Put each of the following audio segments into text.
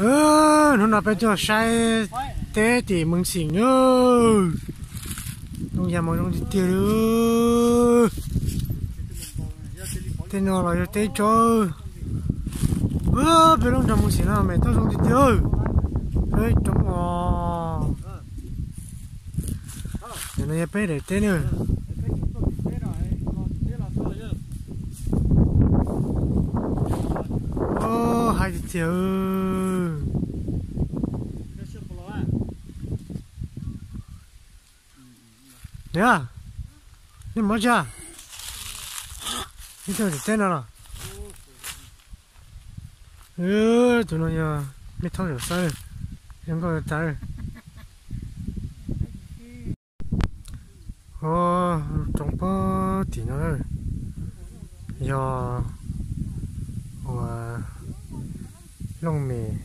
Hnub no peb tuaj saib teb tim Meej Xim na. Zoo yam mas zoo tiag tiag li. Tej no los yog teb tsob. Peb lub nroog Meej Xim no mas toj zoo tiag tiag. Peb roob os. Nim no yog peb daim teb na. Hais tiag tiag. Niam, nej mus tsi? Nej tuaj tim teb no los? Tus no yog mej thaub Zam Xab, zoo nkauj tas. Roob pob tim no yog uas Looj Mem,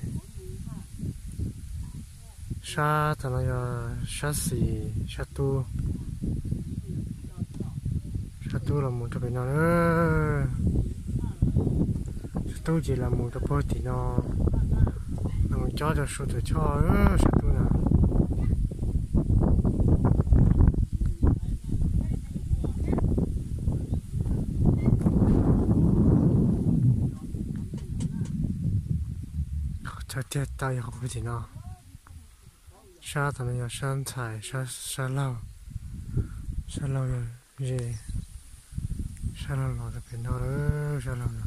sab tom no yog sab xis, sab tub. Sab tub los mus rau pem no na. Sab tub ces los mus rau puag tim no, los mus cob rau Suav Tuam Choj sab tub na. Chaw tiag tau yog qhov puag tim no. Sab tom no yog sab ntxhais, sab laug, sab laug yog ze, sab laug los rau pem no lawm, sab laug no.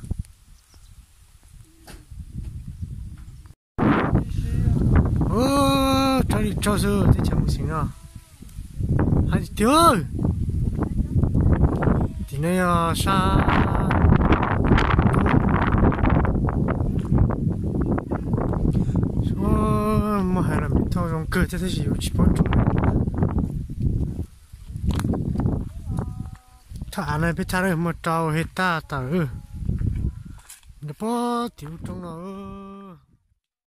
Tsaus li tsaus xwb teb chaws Meej Xim no. Hais tiag, tim no yog sab, muaj hais los peb thauj zoo kawg thiab tab sis yuav tsis paub tsoom. Thaj av no peb thaj muaj rau hej tag tawm. Nrog pob tim lub roob no.